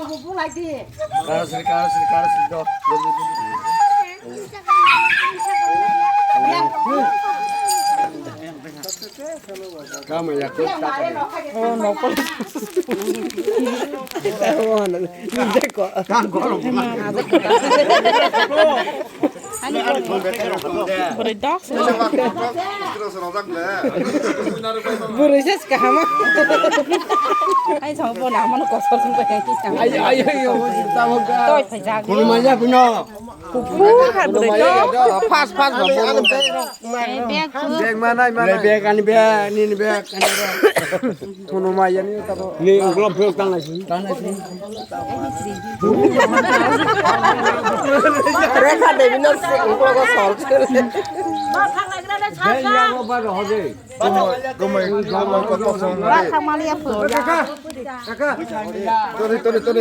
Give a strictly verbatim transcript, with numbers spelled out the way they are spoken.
Karasri, karasri, karasri, do. Kama ya ko. Oh, no, pala. Ita mo na. Ninja ko. Kan ko. Bwrwi dok se. Bwrwi se kaham. Ai, song bo na, mano kosor song bo yang kisang. Ayo, ayo, ayo, tamo ga. Toi phai jag. Kono manya bino. Kuku ha bwrwi dok. Pas, pas, pas. Eh, bag tu. Bag mana, mana? Bag ani bag, ni bag ani bag. Kono manya ni tamo. Ni ulo bag tang lagi. Tang lagi. Rekha Devi no se ulo ko sol. Gomai, gomai, gomai ko to son. Ba khamali ya pho. Kaka, kaka. Tori, tori, tori.